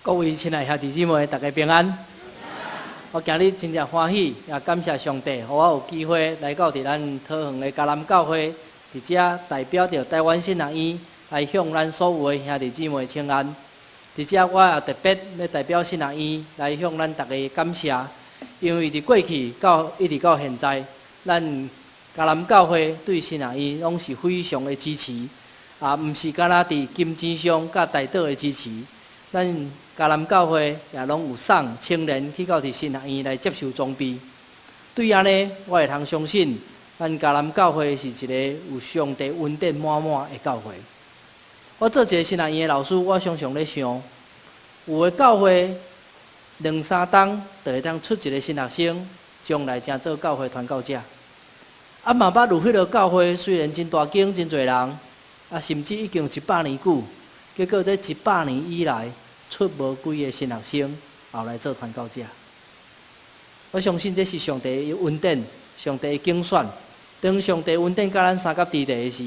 各位親愛兄弟姊妹，大家平安。我今日真正歡喜，也感謝上帝，予我有機會來到佇咱桃園的迦南教會，佇遮代表著臺灣神學院來向咱所有的兄弟姊妹請安。佇遮我也特別欲代表神學院來向咱大家感謝，因為佇過去到一直到現在，咱迦南教會對神學院攏是非常的支持，啊，毋是干焦佇金錢上佮代禱的支持。咱迦南教會也攏有送青年去到佇神學院來接受裝備。對按呢，我會通相信，咱迦南教會是一個有上帝恩典滿滿的教會。我做一個神學院的老師，我常常咧想，有的教會兩三冬就會當出一個神學生，將來成做教會傳教者。啊，嘛捌有彼个教會，雖然真大間、真濟人，啊，甚至已經有100年久，結果這一百年以來，出無幾个神學生後來做傳教者。我相信這是上帝的恩典，上帝的揀選。當上帝恩典佮咱相佮佇的時，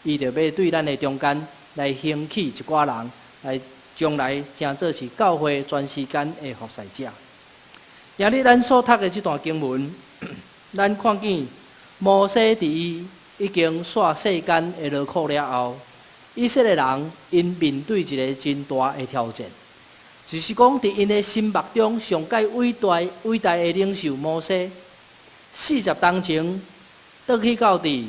伊就欲對咱的中間來興起一寡人，來將來成做是教會全時間的服侍者。今日咱所讀的這段經文，咱看見摩西佇伊已經煞世間的勞苦了後，以色列人𪜶面對一个真大的挑戰，就是講佇𪜶的心目中上蓋偉大偉大的領袖摩西，40冬前倒去到佇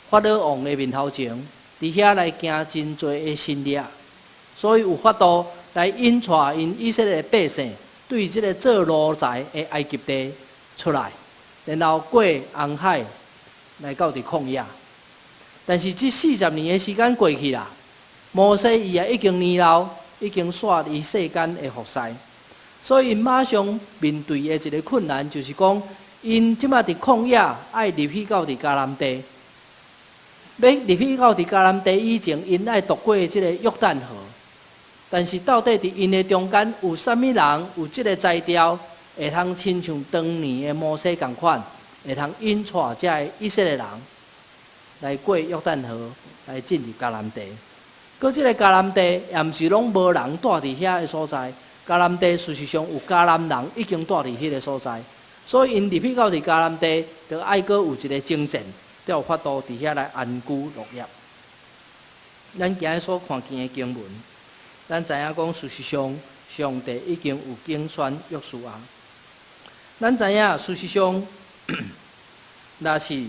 法老王的面頭前，佇遐來行真濟的神蹟，所以有法度來引帶𪜶以色列的百姓對這个做奴才的埃及地出來，然後過紅海來到佇曠野。但是這四十年的時間過去啦，摩西伊也已經年老，已經煞伊世間的服侍，所以馬上面對的一个困難就是講，𪜶這擺佇曠野愛入去到佇迦南地，欲入去到佇迦南地以前，𪜶愛渡過這个約旦河。但是到底佇𪜶的中間有啥物人有這个才調，會通親像當年的摩西仝款，會通引帶這个以色列人來過約旦河，來進入迦南地。閣這个迦南地也毋是攏無人蹛佇遐的所在，迦南地事實上有迦南人已經蹛佇彼个所在，所以𪜶入去到佇迦南地，就愛閣有一个征戰，才有法度佇遐來安居樂業。咱今日所看見的經文，咱知影講，事實上，上帝已經有揀選約書亞。咱知影，事實上，若是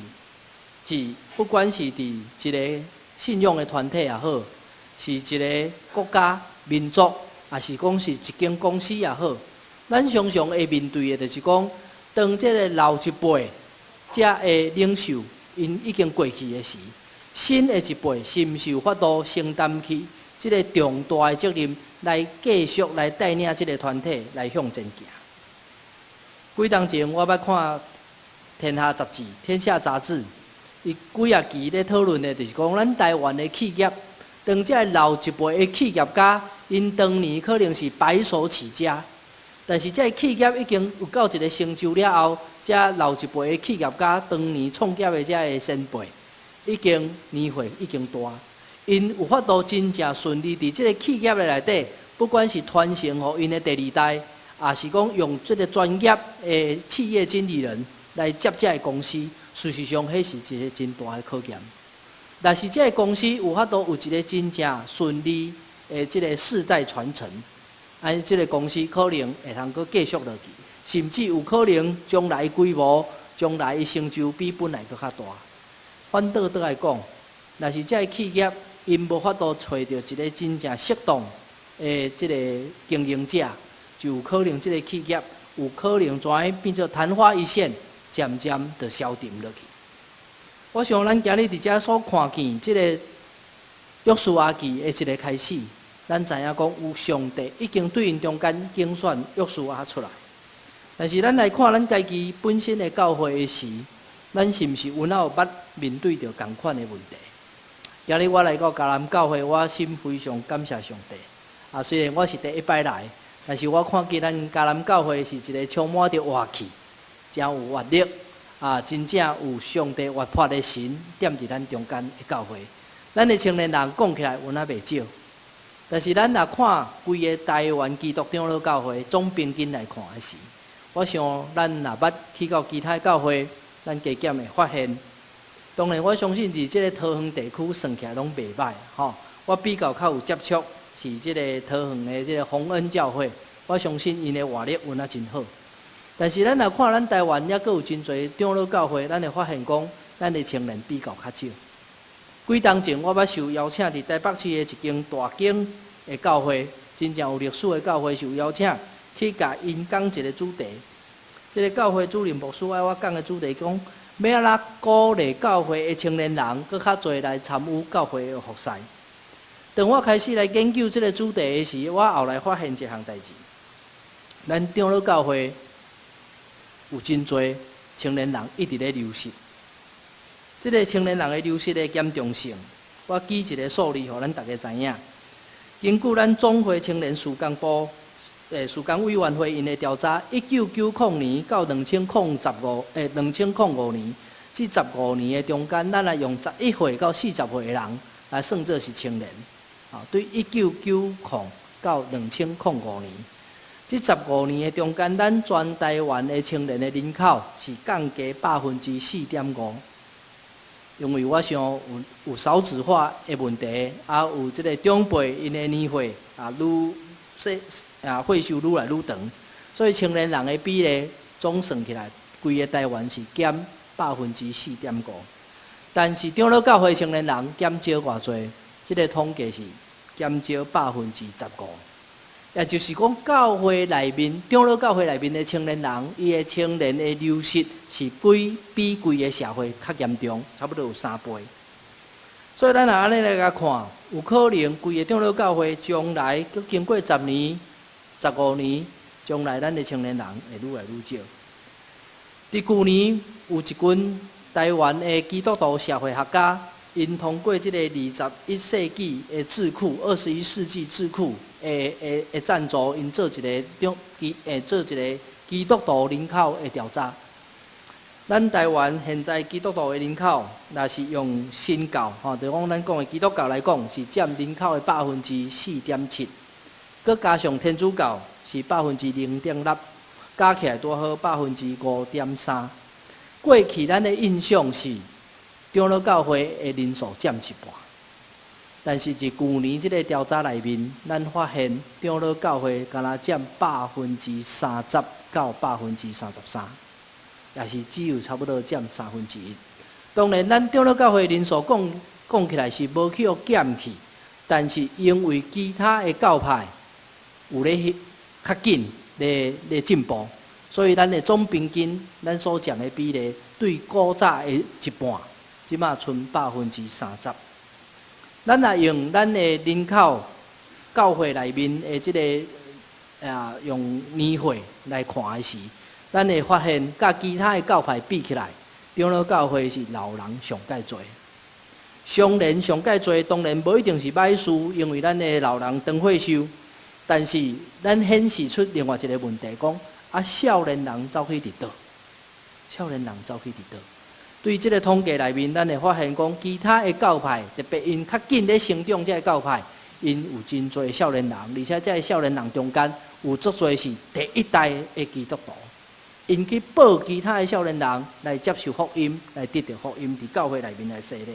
指不管是佇一个信仰的團體也好，是一个國家、民族，抑是講是一間公司也好，咱常常會面對的，就是講，當這个老一輩遮的領袖𪜶已經過去的時，新的一輩是毋是有法度承擔起這个重大的責任，來繼續來帶領這个團體來向前行？幾冬前我捌看《天下雜誌》《天下雜誌》，伊幾仔期咧討論的，就是講咱台灣的企業，當這个老一輩的企業家，𪜶當年可能是白手起家，但是這个企業已經有到一个成就了後，這老一輩的企業家當年創業的這个先輩，已經年歲已經大，𪜶有法度真正順利佇這个企業的內底，不管是傳承予𪜶的第二代，抑是講用這个專業的企業經理人來接這个公司，事實上，彼是一个真大的考驗。但是這个公司有法度有一个真正順利的這个世代傳承，按呢這个公司可能會通閣繼續落去，甚至有可能將來規模、將來的成就比本來閣較大。反倒轉來講，若是這个企業𪜶無法度揣著一个真正適當的這个經營者，就有可能這个企業有可能怎樣變做曇花一現，漸漸就消沉落去。我想咱今日佇遮所看見這个約書亞記的一个開始，咱知影講有上帝已經對𪜶中間揀選約書亞出來。但是咱來看咱家己本身的教會的時，咱是毋是有哪有捌面對著仝款的問題？今日我來到迦南教會，我心非常感謝上帝。啊，雖然我是第一擺來，但是我看見咱迦南教會是一个充滿著活氣、誠有活力，啊，真正有上帝活潑的神踮佇咱中間的教會。咱的青年人講起來有哪袂少，但是咱若看規个台灣基督長老教會總平均來看的時，我想咱若捌去到其他教會，咱加減會發現。當然，我相信佇這个桃園地區算起來攏袂䆀吼。我比較較有接觸是這个桃園的這个宏恩教會，我相信𪜶的活力運啊真好。但是咱若看咱台灣猶閣有真濟長老教會，咱會發現講，咱的青年比較較少。幾冬前，我捌受邀請佇台北市的一間大間的教會，真正有歷史的教會，受邀請去共𪜶講一个主題。這个教會主任牧師愛我講的主題講，欲按怎鼓勵教會的青年人，閣較濟來參與教會的服侍。當我開始來研究這个主題的時，我後來發現一項代誌：咱長老教會有真濟青年人一直咧流失。這个青年人的流失的嚴重性，我舉一个數字，予咱大家知影。根據咱總會青年事工部、事工委員會𪜶的調查，1990年到2015年，這十五年的中間，咱來用11歲到40歲的人來算做是青年。啊，對1990到2005年，這十五年的中間，咱全台灣的青年的人口是降低4.5%。因為我想有少子化的問題，啊有這个長輩𪜶的年歲啊愈細啊歲數愈來愈長，所以青年人的比例總算起來，規个台灣是減4.5%。但是長老教會青年人減少偌濟，這个統計是減少15%。也就是講，教會內面長老教會內面的青年人，伊的青年的流失是比規个社會較嚴重，差不多有3倍。所以咱若按呢來共看，有可能規个長老教會將來閣經過十年、15年，將來咱的青年人會愈來愈少。佇舊年有一群台灣的基督徒社會學家，𪜶通過這个二十一世紀的智庫、21世紀智庫的贊助，𪜶做一个基督徒人口的調查。咱台灣現在基督徒的人口，若是用新教吼，就講咱講的基督教來講，是佔人口的4.7%，閣加上天主教是0.6%，加起來拄好5.3%。過去咱的印象是長老教會的人數佔一半，但是佇舊年這个調查內面，咱發現長老教會敢若佔30%到33%，也是只有差不多佔三分之一。當然，咱長老教會人數講講起來是無去予減去，但是因為其他的教派有咧較緊咧進步，所以咱的總平均，咱所佔的比例對古早的一半，這馬賰30%。咱若用咱的人口教會內面的這个用年歲來看的時，咱會發現，佮其他的教派比起來，長老教會是老人上蓋濟。常年上蓋濟，當然無一定是歹事，因為咱的老人長歲壽。但是咱顯示出另外一个問題，講啊，少年人走去佇佗？少年人走去佇佗？對這个統計內面，咱會發現講，其他的教派，特別𪜶較緊咧成長這个教派，𪜶有真濟少年人，而且這个少年人中間有足濟是第一代的基督徒，𪜶去報其他的少年人來接受福音，來得著福音，佇教會內面來洗禮。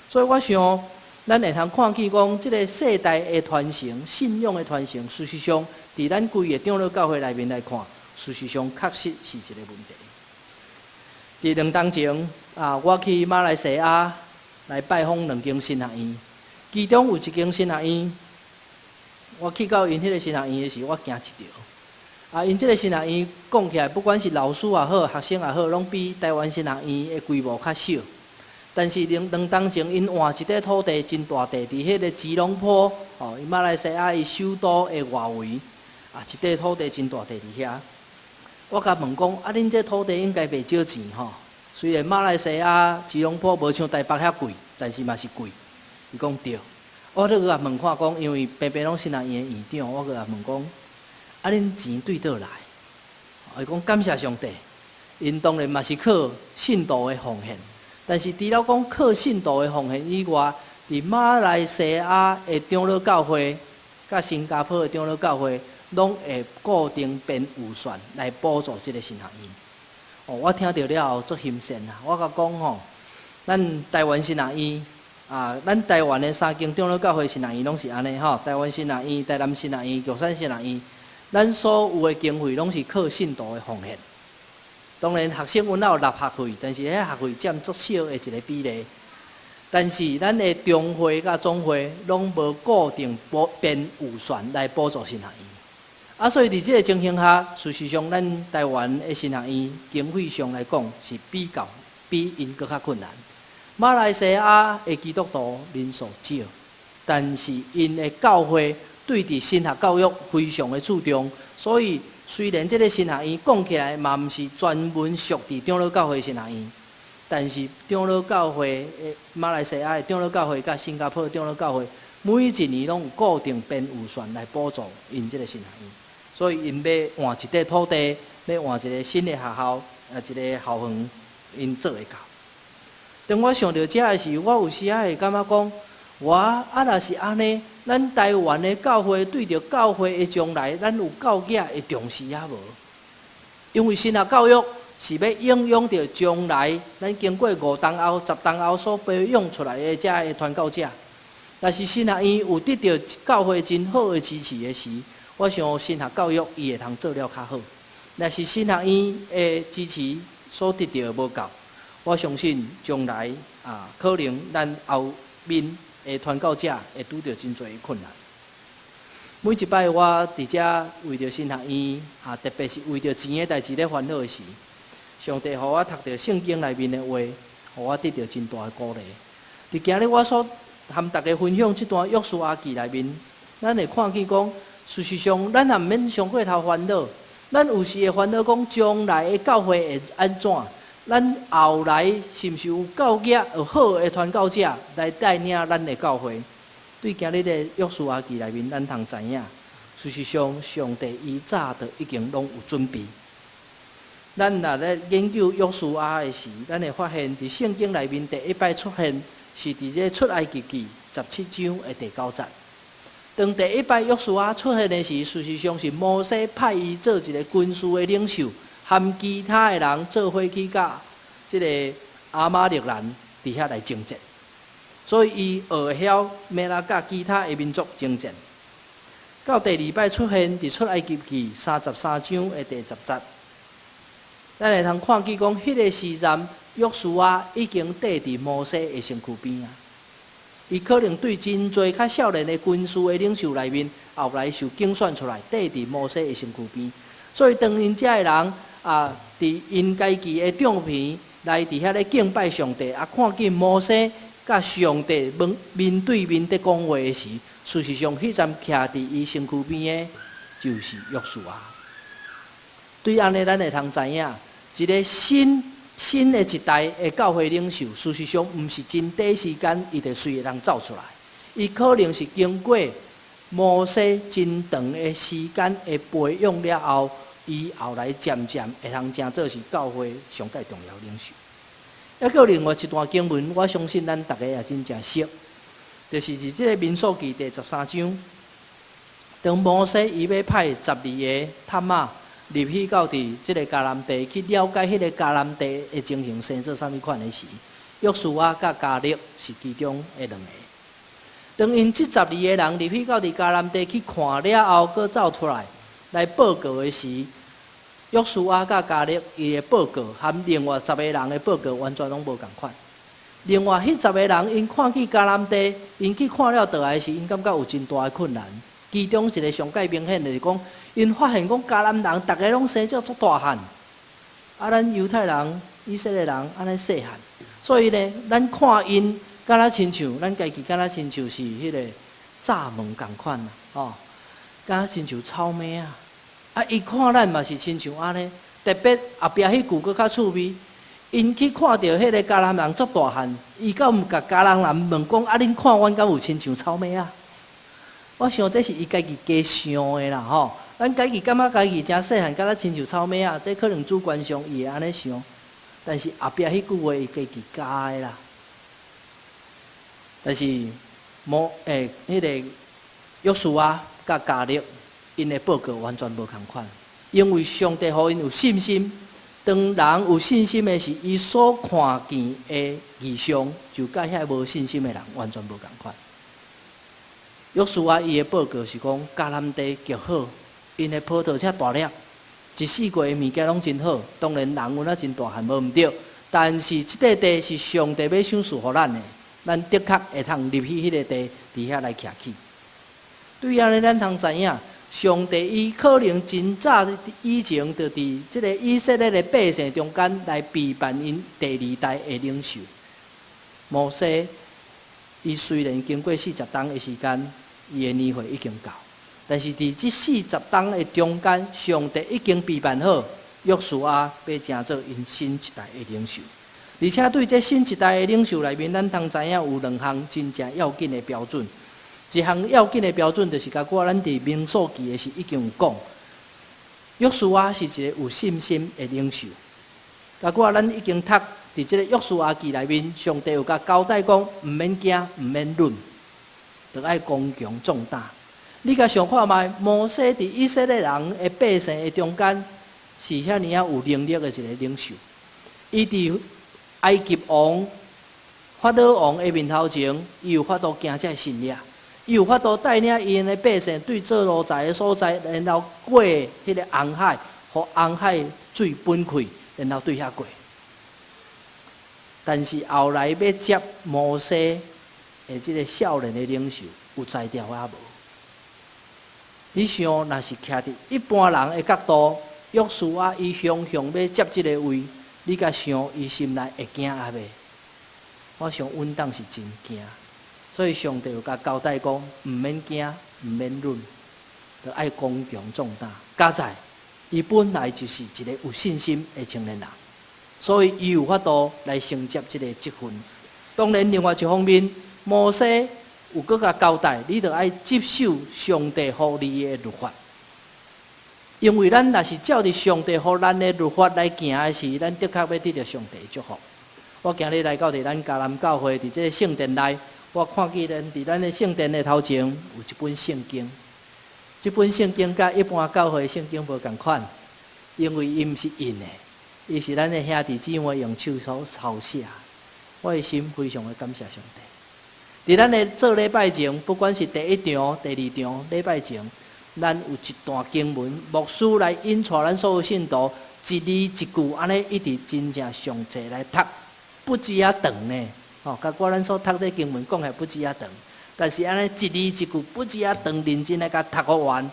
所以我想，咱會通看見講，這个世代的傳承、信仰的傳承，事實上，佇咱規个長老教會內面來看，事實上確實是一個問題。佇2冬前啊，我去馬來西亞來拜訪兩間神學院，其中有一間神學院，我去到𪜶彼个神學院的時，我驚一趒。啊，𪜶這个神學院講起來，不管是老師也好，學生也好，攏比台灣神學院的規模較小。但是兩冬前，𪜶換一塊土地，真大塊，佇彼个吉隆坡，吼，馬來西亞伊首都的外圍，啊，一塊土地真大塊佇遐。我共問講，啊，恁這土地應該袂少錢吼？雖然馬來西亞吉隆坡無像台北遐貴，但是嘛是貴。伊講對。我閣共問看講，因為平平攏神學院的院長，我閣共問講，啊，恁錢對佗來？伊講感謝上帝，𪜶當然嘛是靠信徒的奉獻，但是除了講靠信徒的奉獻以外，佇馬來西亞的長老教會佮新加坡的長老教會，攏會固定編預算來補助這个神學院。哦，我聽著了後足欣羨啊！我共講吼，咱台灣神學院啊，咱台灣的三間長老教會神學院攏是按呢吼，台灣神學院、台南神學院、玉山神學院，咱所有的經費攏是靠信徒的奉獻。當然，學生阮也有納學費，但是彼學費佔足少的一个比例。但是咱的中會佮總會攏無固定補編預算來補助神學院。啊，所以佇這个情形下，事實上，咱台灣的神學院經費上來講是比較比𪜶閣較困難。馬來西亞的基督徒人數少，但是𪜶的教會對佇神學教育非常的注重，所以雖然這个神學院講起來嘛毋是專門屬佇長老教會神學院，但是長老教會的馬來西亞的長老教會佮新加坡的長老教會，每一年攏有固定編預算來補助𪜶這个神學院，所以𪜶欲換一塊土地，欲換一个新的學校，啊，一个校園，𪜶做會到。當我想著這的時，我有時仔會感覺講，我啊若是按呢，咱台灣的教會對著教會的將來，咱有夠額的重視抑無？因為神學教育是欲影響著將來，咱經過5冬後、10冬後所培養出來的這个傳教者。若是神學院有得著教會真好的支持的時，我想神學教育伊會通做了較好。若是神學院的支持所得著的無夠，我相信將來啊，可能咱後面的傳教者會拄著真濟困難。每一擺我佇遮為著神學院啊，特別是為著錢的代誌咧煩惱時，上帝予我讀著聖經內面的話，予我得著真大的鼓勵。佇今日我所和大家分享這段約書亞記內面，咱會看見講，事實上咱也毋免傷過頭煩惱。咱有時會煩惱講將來的教會會按怎？咱後來是毋是有夠額有好的傳教者來帶領咱的教會？對今日的約書亞記內面，咱通知影，事實上，上帝伊早就已經攏有準備。咱若咧研究約書亞的時，咱會發現佇聖經內面第一擺出現是佇這出埃及記17章的第9節。當第一擺約書亞出現的時，事實上是摩西派伊做一个軍事的領袖，和其他的人做伙去佮這个亞瑪力人佇遐來征戰。所以伊學會曉欲來佮其他的民族征戰。到第二擺出現佇出埃及記33章的第10節，咱會通看見講，彼个時陣約書亞已經綴佇摩西的身軀邊啊。伊可能對真濟較少年的軍事的領袖內面，後來受揀選出來，綴佇摩西的身軀邊。所以當𪜶遮的人啊，佇𪜶家己的帳棚來佇遐咧敬拜上帝，啊，看見摩西佮上帝面面對面佇講話的時，事實上，彼陣徛佇伊身軀邊的，就是約書亞。對按呢，咱會通知影，一个新新的一代的教會領袖，事實上毋是真短時間，伊就隨會通走出來。伊可能是經過摩西真長的時間的培養了後，伊後來漸漸會通成做是教會上蓋重要領袖。抑閣有另外一段經文，我相信咱逐家也真正熟，就是佇這个民數記第13章，當摩西伊欲派12个探馬入去到佇這个迦南地去了解彼个迦南地的情形，生做啥物款的時，約書亞佮迦勒是其中的兩个。當𪜶這12个人入去到佇迦南地去看了後，閣走出來來報告的時，約書亞佮迦勒伊的報告和另外十个人的報告完全攏無仝款。另外彼十个人𪜶看見迦南地，𪜶去看了倒來時，𪜶感覺有真大的困難。其中一个上蓋明顯的是講，𪜶發現講迦南人逐个攏生做足大漢，啊，咱猶太人、以色列人按呢細漢，所以呢，咱看𪜶敢若親像，咱家己敢若親像是彼个蚱蜢仝款啊，吼，敢若親像草蜢仔。啊，伊看咱嘛是親像按呢，特別後壁彼句閣較趣味，𪜶去看著彼个迦南人足大漢，伊閣毋共迦南人問講：啊，恁看阮敢有親像草蜢仔？我想這是伊家己加想的啦，吼。咱家己感覺家己誠細漢，敢若親像草蜢仔，這可能主觀上伊會按呢想，但是後壁彼句話伊家己加的啦。但是摩欸，彼个約書亞佮迦勒，𪜶的報告完全無仝款，因為上帝予𪜶有信心。當人有信心的時，伊所看見的異象，就佮遐無信心的人完全無仝款。約書亞伊的報告是講，迦南地極好，𪜶的葡萄遮大粒，一四季的物件攏真好。當然人有那真大漢無毋對，但是這塊地是上帝欲賞賜予咱的，咱的確會通入去彼个地，佇遐來徛起。對按呢，咱通知影，上帝伊可能真早以前就佇這个以色列的百姓中間來備辦𪜶第二代的領袖。摩西，伊雖然經過四十冬的時間，伊的年歲已經到，但是佇這四十冬的中間，上帝已經備辦好約書亞欲成做𪜶新一代的領袖。而且對這新一代的領袖內面，咱通知影有兩項真正要緊的標準。一項要緊的標準，就是共我咱佇民數記的時已經有講，約書亞是一个有信心的領袖。共我咱已經讀佇這个約書亞記內面，上帝有共交代講，毋免驚，毋免忍，著愛剛強壯膽。你共想看覓，摩西佇以色列人的百姓的中間，是遐爾仔有能力的一个領袖。伊佇埃及王、法老王的面頭前，伊有法度行這个神蹟。伊有法度帶領𪜶的百姓對做奴才的所在，然後過彼个紅海，予紅海水分開，然後對遐過。但是後來欲接摩西的這个少年的領袖，有才調抑無？你想，若是徛佇一般人的角度，約書亞伊雄雄欲接這个位，你共想伊心內會驚抑袂？我想穩當是真驚。所以上帝有共交代講，毋免驚，毋免忍，著愛剛強壯膽。佳哉，伊本來就是一个有信心的青年人，所以伊有法度來承接這个職分。當然，另外一方面，摩西有閣共交代，你著愛執守上帝予你的律法。因為咱若是照著上帝予咱的律法來行的時，咱的確欲得著上帝的祝福。我今日來到佇咱迦南教會，佇這个聖殿內，我看見咱佇咱的聖殿的頭前有一本聖經。這本聖經佮一般教會聖經無仝款，因為伊毋是印的，伊是咱的兄弟姊妹用手所抄寫。我的心非常的感謝上帝。佇咱的做禮拜前，不管是第一場、第二場禮拜前，咱有一段經文，牧師來引帶咱所有信徒，一字一句按呢一直真正詳細來讀，不止遐長呢。吼，佮我咱所讀這經文講起來不止遐長，但是按呢一字一句不止遐長，認真來共讀予完，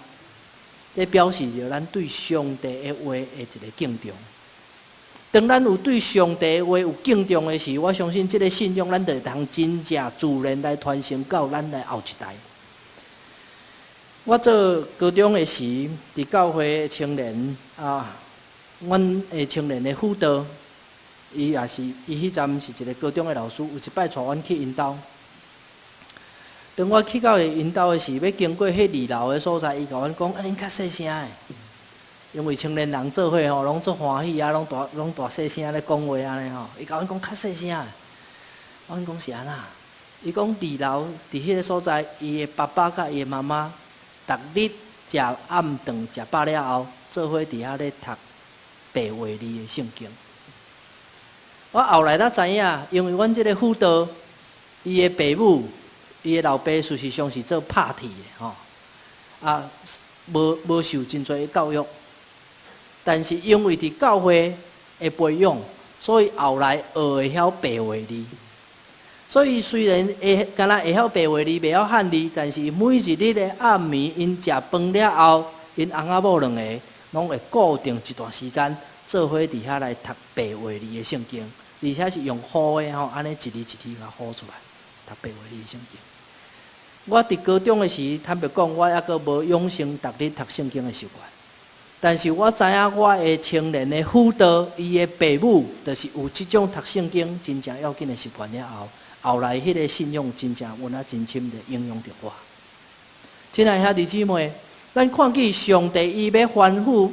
這表示著咱對上帝的話的一个敬重。當咱有對上帝的話有敬重的時，我相信這个信仰咱就會通真正自然來傳承到咱的後一代。我做高中的時，佇教會的青年啊，阮的青年的輔導，伊也是，伊彼陣是一个高中的老師，有一擺帶阮去𪜶兜。當我去到𪜶兜的時，欲經過彼二樓的所在，伊共阮講：啊，恁較細聲的，因為青年人做伙吼，攏足歡喜啊，攏大細聲咧講話按呢吼。伊共阮講較細聲的，阮講是按怎？伊講二樓佇彼个所在，伊的爸爸佮伊的媽媽，逐日食暗頓食飽了後，做伙佇遐咧讀白話字的聖經。我後來才知影，因為阮這个輔導，伊的爸母、伊的老爸，事實上是做拍鐵的吼，啊，無受真濟的教育，但是因為佇教會的培養，所以後來學會曉白話字。所以雖然會敢若會曉白話字，袂曉漢字，但是每一日的暗暝，𪜶食飯了後，𪜶翁仔某兩个攏會固定一段時間，做伙佇遐來讀白話字的聖經，而且是用呼的吼，按呢一字一字共呼出來，讀白話字的聖經。我佇高中的時，坦白講，我猶閣無養成逐日讀聖經的習慣。但是我知影我的青年的輔導，伊的爸母，就是有這種讀聖經真正要緊的習慣了後，後來彼个信仰真正有那真深的影響著我。親愛兄弟姊妹，咱看見上帝伊欲吩咐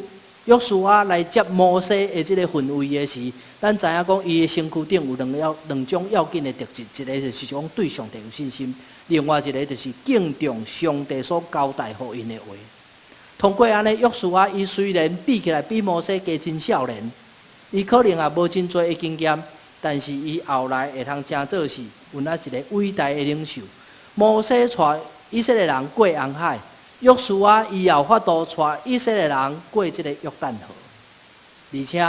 約書亞來接摩西的這个份位的時，咱知影講伊的身軀頂有兩種要緊的特質，一个就是講對上帝有信心，另外一个就是敬重上帝所交代予𪜶的話。通過按呢，約書亞伊雖然比起來比摩西加真少年，伊可能也無真濟的經驗，但是伊後來會通成做是有那一个偉大的領袖。摩西帶以色列人過紅海，約書亞伊也有法度帶以色列人過這个約旦河，而且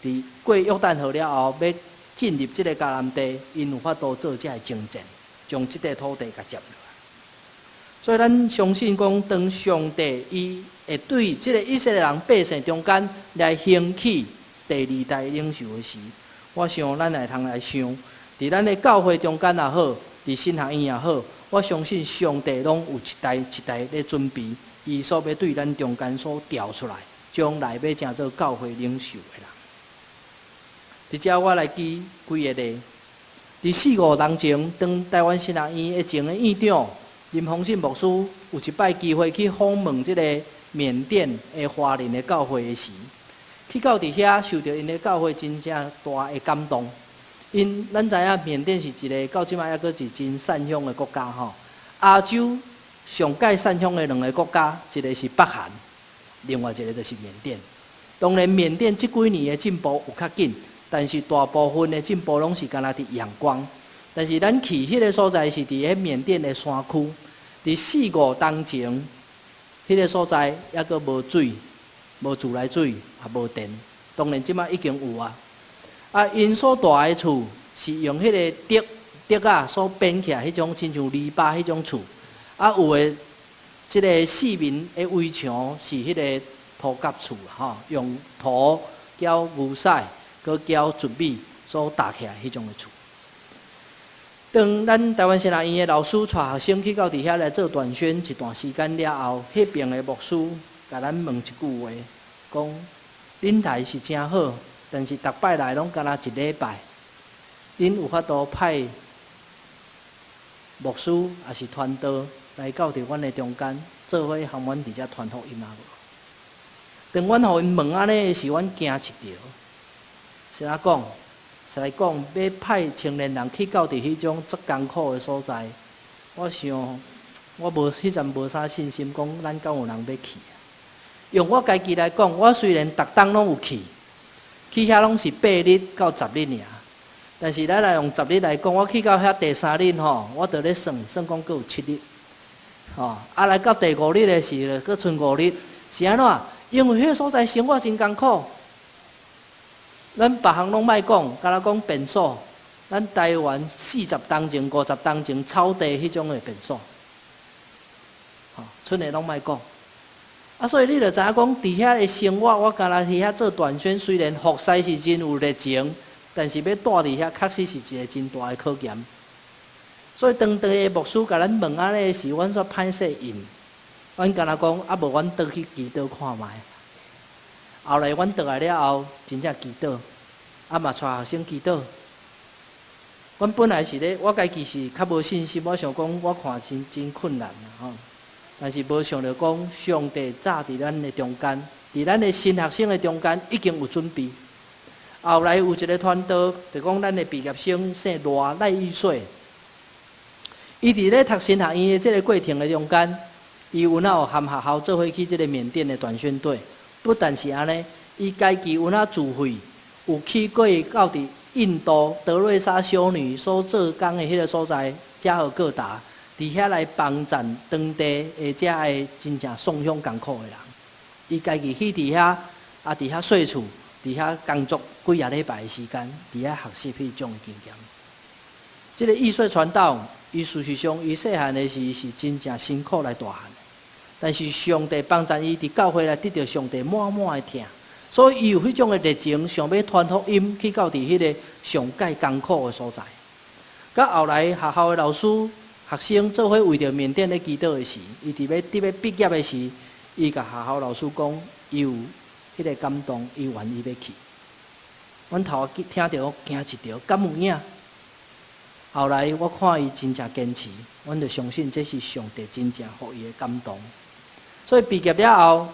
佇過約旦河了後，欲進入這个迦南地，𪜶有法度做這个征戰，將這塊土地共接落來。所以咱相信講，當上帝伊會對這个以色列人百姓中間來興起第二代領袖的時，我想咱會通來想，佇咱的教會中間也好，佇神學院也好，我相信上帝攏有一代一代咧準備，伊所欲對咱中間所調出來，將來欲成做教會領袖的人。佇遮我來舉幾个例，佇四五年前，當台灣神學院的前的院長林宏信牧師有一擺機會去訪問這个緬甸的華人的教會的時，去到佇遐受著𪜶的教會真正大的感動。𪜶咱知影緬甸是一个到這擺猶閣是真散鄉的國家吼。亞洲上蓋散鄉的兩个國家，一个是北韓，另外一个就是緬甸。當然，緬甸這幾年的進步有較緊，但是大部分的進步攏是干焦佇仰光。但是咱去彼个所在是佇彼緬甸的山區，佇四五冬前，彼个所在猶閣無水，無自來水，也無電。當然，這擺已經有啊。啊，𪜶所蹛的厝是用彼个竹竹仔所編起來彼種親像籬笆彼種厝。啊，有的這个四面的圍牆是彼个土夾厝吼，用土攪牛屎，閣攪糯米所搭起來彼種的厝。當咱台灣神學院的老師帶學生去到佇遐來做短宣一段時間了後，彼爿的牧師共咱問一句話，講：恁來是誠好，但是逐擺來攏干焦一禮拜，恁有法度派牧師抑是傳道來到佇阮的中間，做伙和阮佇遮傳福音啊無？當阮予𪜶問按呢的時，阮驚一趒。是按怎講？是來講，欲派青年人去到佇彼種足艱苦的所在，我想我無彼陣無啥信心，講咱敢有人欲去啊？用我家己來講，我雖然逐冬攏有去，去遐攏是8日到10日爾，但是咱來用十日來講，我去到遐第三日吼，我就咧算算講閣有7日，吼，啊來到第五日的時，閣賰五日，是按怎？因為彼个所在生活真艱苦。咱別項攏莫講，干焦講便所，咱台灣40冬前、50冬前草地彼種的便所，吼，賰的攏莫講。啊，所以你就知影講，佇遐的生活，我干焦佇遐做短宣，雖然服侍是真有熱情，但是欲蹛佇遐，確實是一个真大的考驗。所以當當个牧師共咱問按呢時，阮煞歹勢應。阮干焦講，啊無阮轉去祈禱看覓。後來阮轉來了後，真正祈禱，啊嘛帶學生祈禱。阮本來是咧，我家己是較無信心，我想講，我看真真困難吼。但是無想著講，上帝早佇咱的中間，佇咱的新學生的中間已經有準備。後來有一个傳道，就講咱的畢業生姓賴賴玉水，伊佇咧讀神學院的這个過程的中間，伊有哪有和學校做伙去這个緬甸的短宣隊。不但是按呢，伊家己有哪自費，有去過到佇印度德瑞莎修女所做工的彼个所在，加爾各答，佇遐來幫贊當地的遮个真正送鄉艱苦的人。伊家己去佇遐，啊，佇遐稅厝，佇遐工作幾仔禮拜的時間，佇遐學習彼種的經驗。這个易水傳道，伊事實上伊細漢的時是真正辛苦來大漢的，但是上帝幫贊伊佇教會來得著上帝滿滿的疼，所以伊有彼種的熱情，想欲傳福音去到佇彼个上蓋艱苦的所在。到後來學校的老師、學生做伙為著緬甸咧祈禱的時，伊佇欲畢業的時，伊共學校老師講，伊有彼个感動，伊願意欲去。阮頭仔聽著驚一趒，敢有影？後來我看伊真正堅持，阮就相信這是上帝真正予伊的感動。所以畢業了後，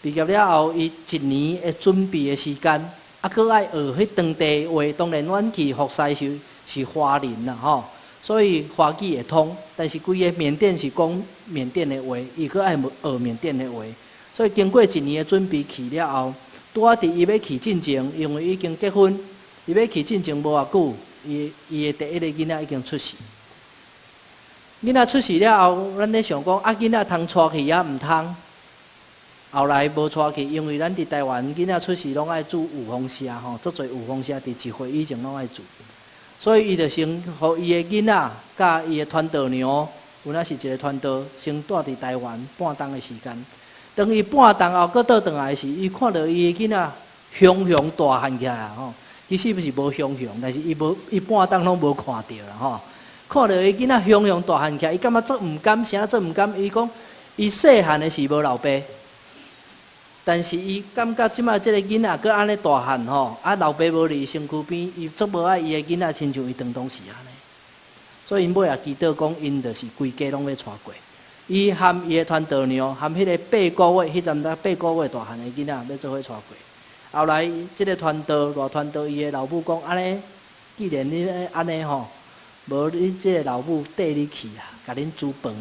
畢業了後，伊一年的準備的時間，啊，閣愛學彼當地話。當然，阮去服侍是華人啦，吼，所以華語會通。但是規个緬甸是講緬甸的話，伊閣愛學緬甸的話。所以經過一年的準備去了後，拄仔佇伊欲去進前，因為已經結婚，伊欲去進前無偌久，伊的第一个囡仔已經出世。囡仔出世了後，咱咧想講啊，囡仔通帶去抑毋通？後來無帶去，因為咱佇台灣囡仔出世攏愛注預防射吼，足濟預防射佇1歲以前攏愛注，所以伊就先予伊的囡仔佮伊的傳道娘，有影是一个傳道，先蹛佇台灣半冬的時間。當伊半冬後閣倒轉來時，伊看著伊的囡仔雄雄大漢起來吼，其實毋是無雄雄，但是伊無伊半冬攏無看著啦吼。看著伊囡仔雄雄大漢起來，伊感覺足毋甘，啥足毋甘？伊講伊細漢的時無老爸。但是伊感覺這擺這个囡仔閣按呢大漢吼，啊老爸無佇身軀邊，伊足無愛伊的囡仔親像伊當當時按呢。所以𪜶尾也祈禱講，𪜶就是規家攏欲帶過。伊含伊的傳道娘，含彼个8個月，彼陣才八個月大漢的囡仔，欲做伙帶過。後來這个傳道賴傳道伊的老母講，按呢，既然你按呢吼，無你這个老母綴你去啊，共恁煮飯。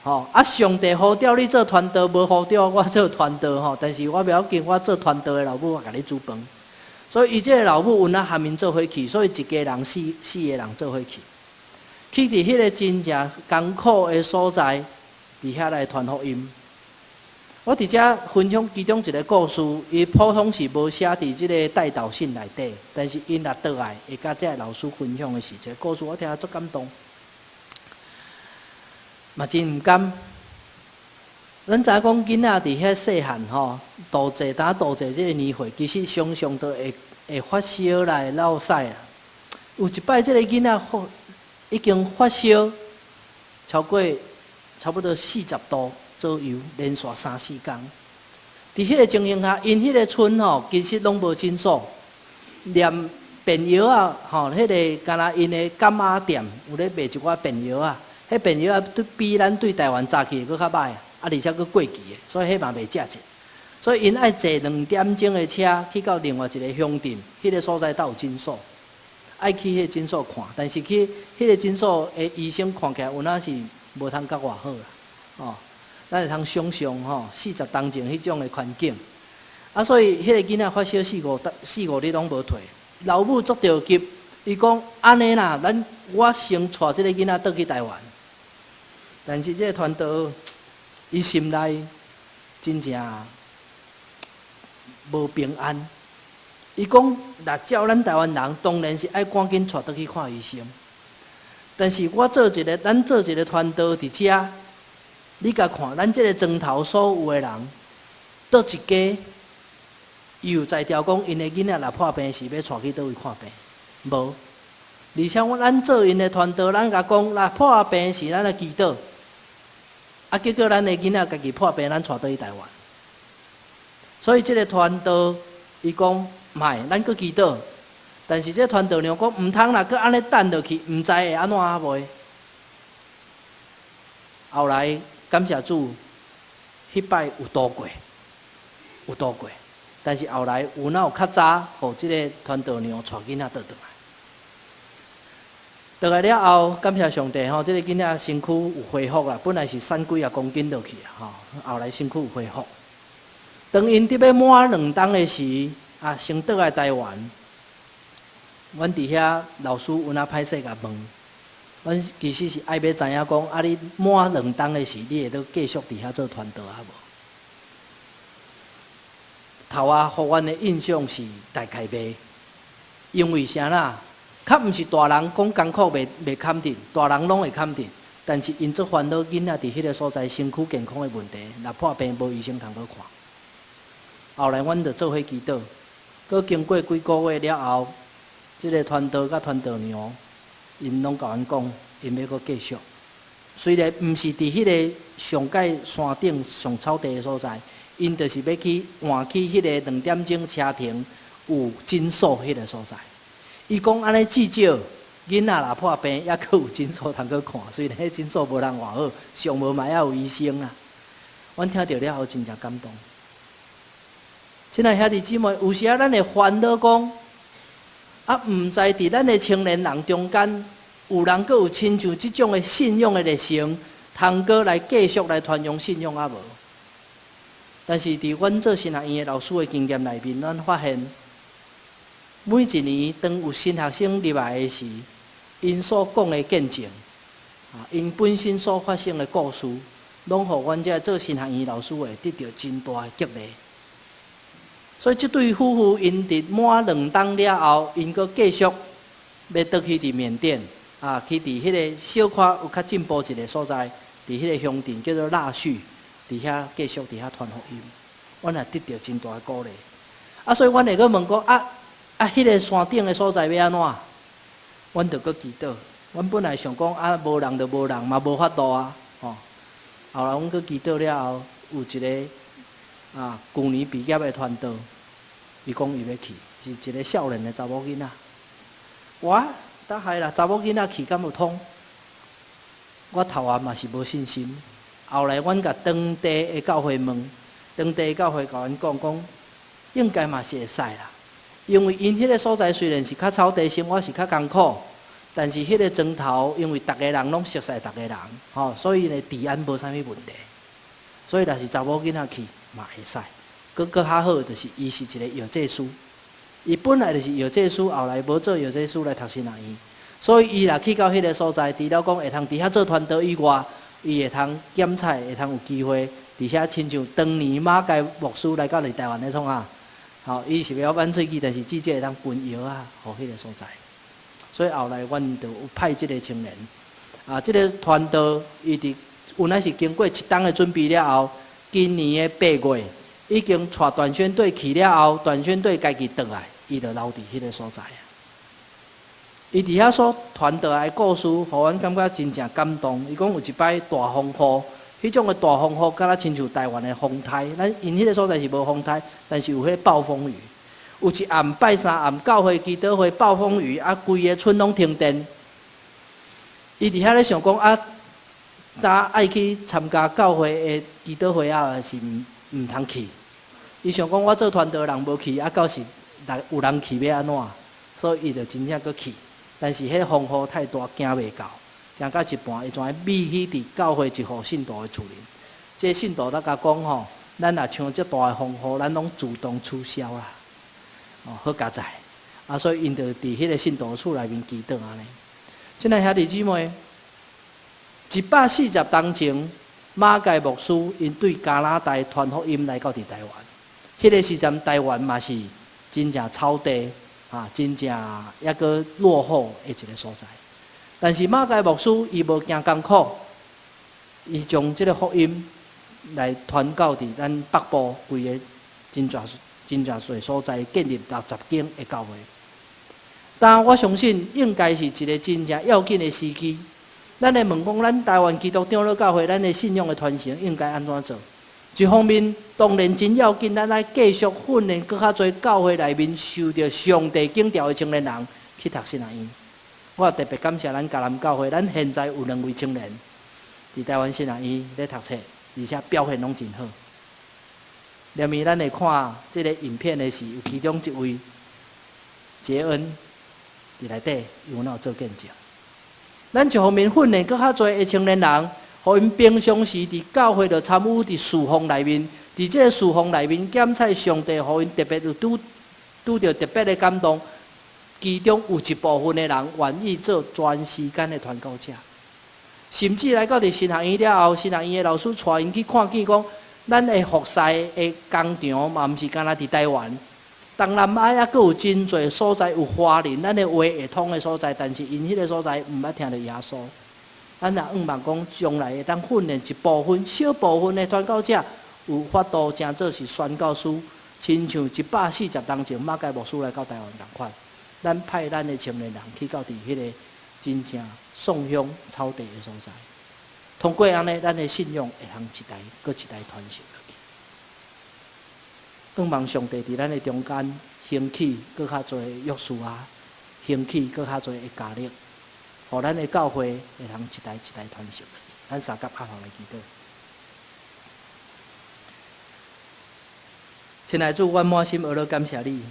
吼啊！上帝呼召你做傳道，無呼召我做傳道吼。但是我袂要緊，我做傳道的老母，我共你煮飯。所以伊這个老母有影含𪜶做伙去，所以一家人四個人做伙去。去佇彼个真正艱苦的所在，佇遐來傳福音。我佇遮分享其中一个故事，伊普通是無寫佇這个代禱信內底，但是𪜶若倒來會佮這个老師分享的是這个故事，我聽足感動。嘛真毋甘。咱知影講囡仔佇遐細漢吼，度濟當度濟這个年歲，其實常常都會發燒來落屎啦。有一擺，這个囡仔發已經發燒超過差不多40度左右，連續三四工。佇彼个情形下，𪜶彼个村吼，其實攏無診所，連便藥仔吼，彼个敢若𪜶的柑仔店有咧賣一寡便藥仔。彼便藥仔對比咱對台灣早起的閣較歹，啊，而且閣過期的，所以彼嘛袂食得。所以𪜶愛坐2點鐘的車去到另外一個鄉鎮，彼个所在才有診所，愛去彼個診所看，但是去彼個診所的醫生看起來有影是無通較偌好啦，哦，咱會通想象吼，40冬前彼種的環境，啊，所以彼个囡仔發燒四五日攏無退，老母足著急，伊講按呢啦，咱我先帶這个囡仔倒去台灣。但是這個傳道，伊心內真正無平安。伊講，若照咱台灣人，當然是愛趕緊帶倒去看醫生。但是我做一個，咱做一個傳道佇遮，你共看，咱這個莊頭所有的人，佗一家伊有才調講，𪜶的囡仔若破病時，欲帶去佗位看病？無。而且我咱做𪜶的傳道，咱共講，若破病時，咱來祈禱。啊！結果咱的囡仔家己破病，咱帶倒去台灣。所以這个傳道，伊講莫，咱閣祈禱。但是這個傳道娘講毋通啦，閣按呢等落去，毋知會按怎啊袂。後來感謝主，彼擺有度過，有度過。但是後來有哪有較早，予這个傳道娘帶囡仔倒轉來。倒來了後，感謝上帝吼，這个囡仔身軀有恢復啦。本來是瘦幾仔公斤落去啊，吼，後來身軀有恢復。當𪜶佇欲滿2冬的時，啊，先倒來台灣。阮佇遐老師有影歹勢共問，阮其實是愛欲知影講，啊，你滿兩冬的時，你會閣繼續佇遐做傳道啊無？頭仔予阮的印象是大概袂，因為啥啦？較毋是大人講艱苦袂堪得，大人攏會堪得，但是𪜶足煩惱囡仔佇彼个所在身軀健康的問題，若破病無醫生通去看。後來阮就做伙祈禱，閣經過幾個月了後，這个傳道佮傳道娘，𪜶攏共阮講，𪜶欲閣繼續。雖然毋是佇彼个上蓋山頂上草地的所在，𪜶就是欲去換去彼个2點鐘車程有診所彼个所在。伊講按呢至少囡仔若破病，猶閣有診所通去看。雖然彼診所無人偌好，上無嘛猶有醫生啊。阮聽著了後真正感動。親愛兄弟姊妹，有時啊，咱會煩惱講，啊，毋知佇咱的青年人中間，有人閣有親像這種的信仰的熱誠，通閣來繼續來傳揚信仰啊無？但是佇阮做神學院的老師的經驗內面，咱發現，每一年當有新學生入來的時，𪜶所講的見證，啊，𪜶本身所發生的故事，攏予阮這做神學院老師的得著真大的激勵。所以這對夫婦𪜶佇滿2冬了後，𪜶閣繼續欲轉去佇緬甸，啊，去佇彼个小可有較進步一个所在，佇彼个鄉鎮叫做臘戌，佇遐繼續佇遐傳福音。阮也得著真大的鼓勵。啊，所以阮會閣問講，啊啊，彼个山頂的所在欲按怎？阮就閣祈禱。阮本來想講啊，無人就無人嘛，無法度啊，吼。後來阮閣祈禱了後，有一个啊，舊年畢業的傳道，伊講伊欲去，是一个少年的查某囡仔。我得害啦，查某囡仔去敢有通？我頭仔嘛是無信心。後來阮共當地的教會問，當地的教會共阮講講，應該嘛是會使啦。因為𪜶彼个所在雖然是較草地生活是較艱苦，但是彼个莊頭因為逐个人攏熟似逐个人，吼，所以呢治安無啥物問題。所以若是查某囡仔去嘛會使。閣閣較好就是伊是一个藥劑師，伊本來就是藥劑師，後來無做藥劑師來讀神學院，所以伊若去到彼个所在，除了講會通佇遐做傳道以外，伊會通檢採，會通有機會佇遐親像當年馬偕牧師來到佇台灣咧創啥？吼，伊是袂曉挽喙齒，但是至少會當分藥仔，予彼个所在。所以後來阮就有派這个青年，啊，這个傳道伊佇有乃是經過一冬的準備了後，今年的8月已經帶短宣隊去了後，短宣隊家己轉來，伊就留佇彼个所在啊。伊佇遐所傳導來的故事，予阮感覺真正感動。伊講有一擺大風雨，彼種的大風雨，敢若親像台灣的風颱。咱𪜶彼个所在是無風颱，但是有彼暴風雨。有一暗拜三暗教會祈禱會暴風雨，啊，規个村攏停電。伊佇遐咧想講啊，今愛去參加教會的祈禱會啊，是毋毋通去。伊想講我做傳道人無去，啊，到時有人去欲按怎？所以伊就真正閣去。但是彼个風雨太大，行袂到，行到一半，伊怎覕去佇教會一戶信徒的厝裡。這个信徒咧共講吼，咱若像這大的風雨，咱攏自動取消啦。哦，好佳哉！啊，所以𪜶就佇彼个信徒厝內面祈禱按呢。親愛兄弟姊妹，140冬前，馬偕牧師𪜶對加拿大傳福音來到佇台灣。彼个時陣，台灣嘛是真正草地啊，真正抑閣落後的一个所在。但是馬偕牧師伊無驚艱苦，伊將這个福音來傳到佇咱北部規个真濟真濟濟所在，建立60間的教會。但我相信應該是一个真正要緊的時機。咱來問講，咱台灣基督長老教會，咱的信仰的傳承應該按怎做？一方面，當然真要緊，咱愛繼續訓練閣較濟教會內面受著上帝揀召的青年人去讀神學院。我特別感謝咱嘉南教會，咱現在有兩位青年佇台灣神學院咧讀冊，而且表現攏真好。連咪咱會看這个影片的是，有其中一位傑恩佇內底有哪有做見證。咱一方面訓練閣較濟的青年人，予𪜶平常時佇教會就參與佇事奉內面，佇這个事奉內面檢採上帝，予𪜶特別有拄拄著特別的感動。其中有一部分的人願意做全時間的傳教者，甚至來到佇神學院了後，神學院的老師帶𪜶去看見講，咱的服侍的工場嘛，毋是干焦佇台灣，東南亞抑閣有真濟所在有華人，咱的話會通的所在，但是𪜶彼个所在毋捌聽著耶穌。咱若向望講，將來會當訓練一部分、小部分的傳教者，有法度成做是宣教師，親像140冬前馬偕牧師來到台灣仝款。咱派咱的青年人去到佇彼个真正宋鄉草地的所在，通過按呢，咱的信仰會通一代閣一代傳承落去。向望上帝佇咱的中間興起閣較濟約書亞，興起閣較濟的迦勒，予咱的教會會通一代一代傳承落去。咱相佮徛頭來祈禱。親愛主，阮滿心呵咾感謝你。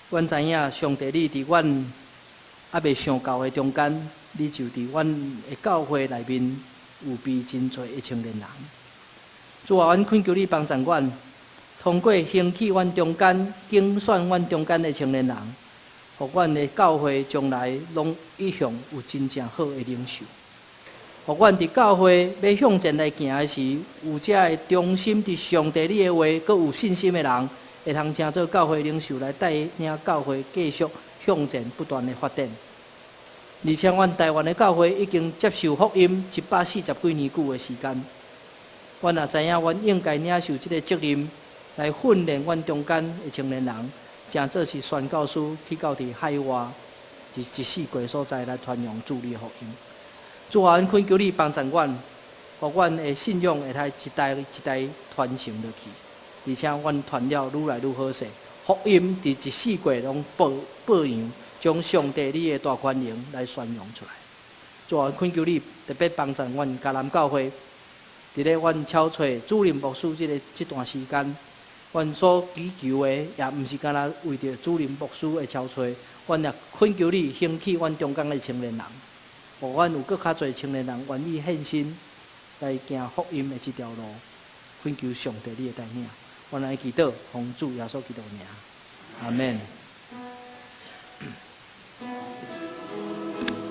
阮知影上帝你佇阮猶未想到的中間，你就佇阮的教會內面預備真濟的青年人。主啊，阮懇求你幫助阮，通過興起阮中間、揀選阮中間的青年人，予阮的教會將來攏一向有真正好的領袖。予阮佇教會欲向前來行的時，有遮个忠心佇上帝你的話，閣有信心的人，會通成做教會領袖來帶領教會繼續向前不斷的發展。而且，阮台灣的教會已經接受福音140幾年久的時間，阮也知影，阮應該領受這個責任，來訓練阮中間的青年人，成做是宣教師去到佇海外，一一四界所在來傳揚主你的福音。主啊，阮懇求你幫助阮，予阮的信仰會使一代一代傳承落去，而且阮傳了愈來愈好勢，福音佇一四界攏報報揚，將上帝你的大權能來宣揚出來。主啊，懇求你特別幫助阮迦南教會，佇咧阮超揣主任牧師這段時間，阮所祈求的也毋是干焦為著主任牧師的超揣，阮也懇求你興起阮中間的青年人。予阮有閣較濟青年人願意獻身來行福音的這條路，懇求上帝你的帶領，阮來祈禱，奉主耶穌基督名，阿門。